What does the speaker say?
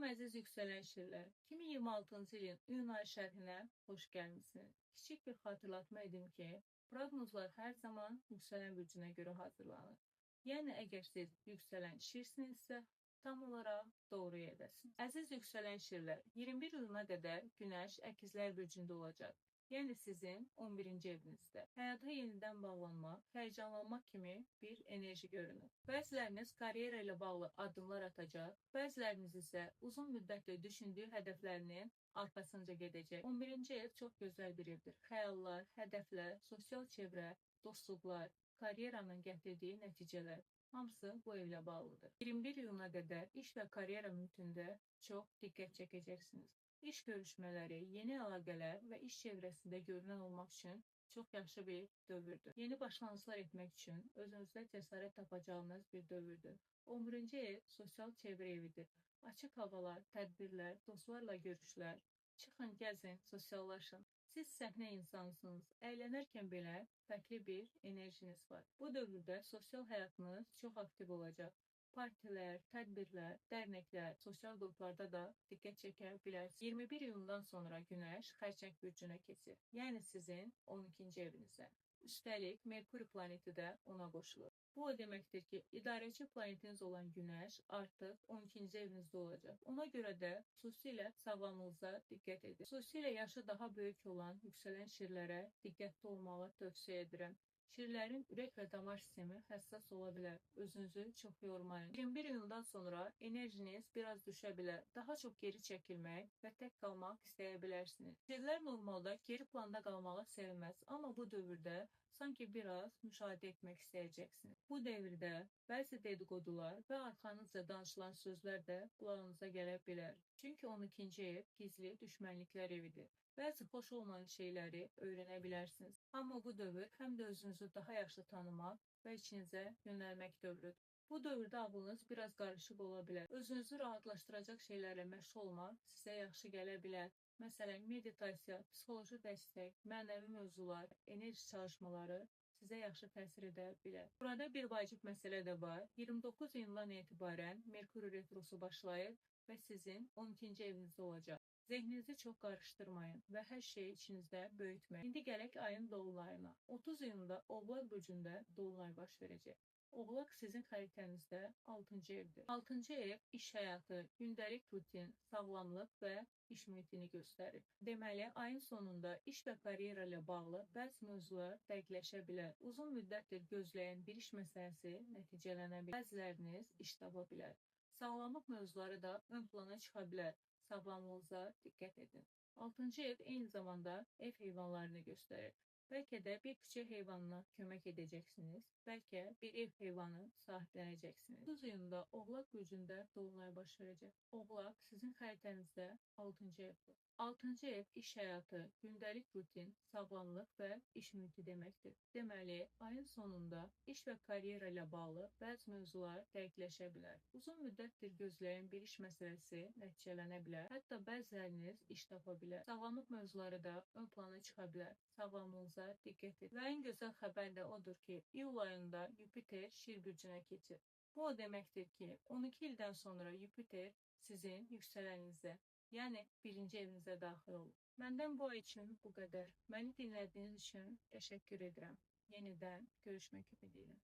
Salam əziz yüksələn şirlər. 2026-cı ilin iyun ayı şərhinə xoş gəlmisiniz. Kiçik bir xatırlatma edim ki, proqnozlar hər zaman yüksələn bürcünə görə hazırlanır. Yəni əgər siz yüksələn şirsinizsə, tam olaraq doğru yerdəsiniz. Əziz yüksələn şirlər, 21 iyuna qədər Günəş Əkizlər bürcündə olacaq. Yəni sizin 11-ci evinizdə. Həyata yenidən bağlanmaq, həyəcanlanmaq kimi bir enerji görünür. Bəziləriniz karyera ilə bağlı addımlar atacaq, bəziləriniz isə uzun müddətli düşündüyü hədəflərinin arxasınca gedəcək. 11-ci ev çox gözəl bir evdir. Xəyallar, hədəflər, sosial çevrə, dostluqlar, karyeranın gətirdiyi nəticələr hamısı bu evlə bağlıdır. 21 iyuna qədər iş və karyera mühitində çox diqqət çəkəcəksiniz. İş görüşmələri, yeni əlaqələr və iş çevrəsində görünən olmaq üçün çox yaxşı bir dövrdür. Yeni başlanğıclar etmək üçün özünüzdə cəsarət tapacağınız bir dövrdür. 11-ci ev sosial çevrə evidir. Açıq havalar, tədbirlər, dostlarla görüşlər. Çıxın, gəzin, sosiallaşın. Siz səhnə insansınız. Əylənərkən belə fərqli bir enerjiniz var. Bu dövrdə sosial həyatınız çox aktiv olacaq. Partilər, tədbirlər, dərnəklər, sosial qruplarda da diqqət çəkə bilərsiniz. 21 iyundan sonra Günəş Xərçəng bürcünə keçir. Yəni sizin 12-ci evinizə. Üstəlik Merkuri planeti də ona qoşulur. Bu o deməkdir ki, idarəçi planetiniz olan Günəş artıq 12-ci evinizdə olacaq. Ona görə də xüsusilə sağlamlığınıza diqqət edin. Xüsusilə yaşı daha böyük olan yüksələn şirlərə diqqətli olmağı tövsiyə edirəm. Şirlərin ürək və damar sistemi həssas ola bilər. Özünüzü çox yormayın. 21 iyundan sonra enerjiniz biraz düşə bilər. Daha çox geri çəkilmək və tək qalmaq istəyə bilərsiniz. Şirlər normalda geri planda qalmağı sevməz, amma bu dövrdə sanki biraz müşahidə etmək istəyəcəksiniz. Bu dövrdə bəzi dedikodular və arxanızca danışılan sözlər də qulağınıza gələ bilər. Çünki 12-ci ev gizli düşmənliklər evidir. Bəzi xoş olmayan şeyləri öyrənə bilərsiniz. Amma bu dövr həm də özünüzü daha yaxşı tanımaq və içinizə yönəlmək dövrüdür. Bu dövrdə ağlınız biraz qarışıq ola bilər. Özünüzü rahatlaşdıracaq şeylərlə məşğul olmaq sizə yaxşı gələ bilər. Məsələn, meditasiya, psixoloji dəstək, mənəvi mövzular, enerji çalışmaları sizə yaxşı təsir edə bilər. Burada bir vacib məsələ də var. 29 iyundan etibarən Merkuri retrosu başlayır və sizin 12-ci evinizdə olacaq. Zehninizi çox qarışdırmayın və hər şeyi içinizdə böyütməyin. İndi gələk ayın dolunayına. 30 iyunda Oğlaq bürcündə dolunay baş verəcək. Oğlaq sizin xəritənizdə 6-cı evdir. 6-cı ev iş həyatı, gündəlik rutin, sağlamlıq və iş mühitini göstərir. Deməli, ayın sonunda iş və karyera ilə bağlı bəzi mövzular dəqiqləşə bilər. Uzun müddətdir gözləyən bir iş məsələsi nəticələnə bilər. Bəziləriniz iş tapa bilər. Sağlamlıq mövzuları da ön plana çıxa bilər. Sağlamlığınıza diqqət edin. 6-cı ev eyni zamanda ev heyvanlarını göstərir. Bəlkə də bir küçə heyvanına kömək edəcəksiniz. Bəlkə bir ev heyvanı sahiblənəcəksiniz. 30 iyunda Oğlaq bürcündə dolunay baş verəcək. Oğlaq sizin xəritənizdə 6-cı evdir. 6-cı ev iş həyatı, gündəlik rutin, sağlamlıq və iş mühiti deməkdir. Deməli, ayın sonunda iş və karyera ilə bağlı bəzi mövzular dəqiqləşə bilər. Uzun müddətdir gözləyən bir iş məsələsi nəticələnə bilər. Hətta bəziləriniz iş tapa bilər. Sağlamlıq mövzuları da ön plana çıxa bilər. Sağlamlığınıza diqqət edin. Və ən gözəl xəbər də odur ki, iyul ayında Yupiter Şir bürcünə keçir. Bu o deməkdir ki, 12 ildən sonra Yupiter sizin yüksələninizə, yəni birinci evinizə daxil olur. Məndən bu ay üçün bu qədər. Məni dinlədiyiniz üçün təşəkkür edirəm. Yenidən görüşmək ümidi ilə.